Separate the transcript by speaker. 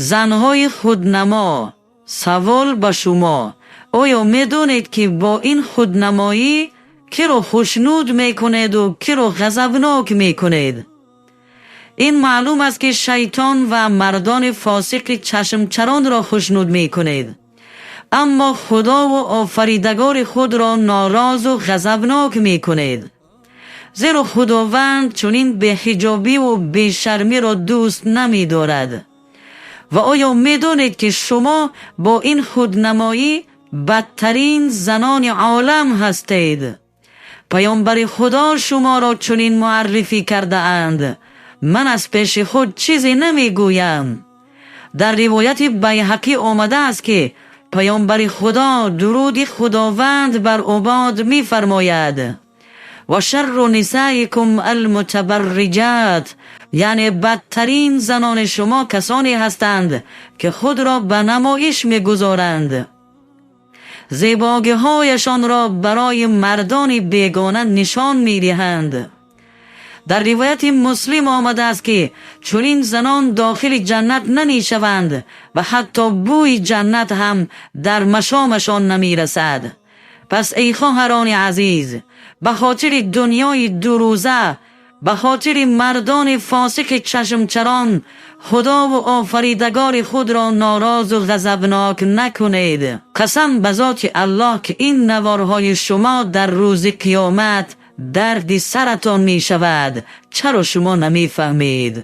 Speaker 1: Занҳои худнамо, савол ба шумо: оё медонед, ки бо ин худнамоӣ киро хушнуд мекунеду киро ғазабнок мекунед? Ин маълум аст, ки шайтон ва мардони фосиқи чашмчаронро хушнуд мекунед, аммо Худову Офаридагори худро норозу ғазабнок мекунед, зеро Худованд чунин беҳиҷобиву бешармиро дӯст намедорад. Ва оё медонед, ки шумо бо ин худнамоӣ бадтарин занони олам ҳастед? Паёмбари Худо шуморо чунин муаррифӣ кардаанд. Ман аз пеши худ чизе намегӯям. Дар ривояти Байҳақӣ омадааст, ки паёмбари Худо, дуруди Худованд бар ӯ бод, мефармояд: «Ва шарру нисаикум алмутабарриҷот», яъне бадтарин занони шумо касоне ҳастанд, ки худро ба намоиш мегузоранд, зебогиҳояшонро барои мардони бегона нишон медиҳанд. Дар ривояти Муслим омадааст, ки чунин занон дохили ҷаннат намешаванд ва ҳатто бӯи ҷаннат ҳам дар машомашон намерасад. Пас эй хоҳарони азиз, ба хотири дунёи дурӯза, ба хотири мардони фосиқи чашмчарон Худову Офаридагори худро норозу ғазабнок накунед. Қасам ба зоти Аллоҳ, ки ин наворҳои шумо дар рӯзи қиёмат дарди саратон мешавад. Чаро шумо намефаҳмед?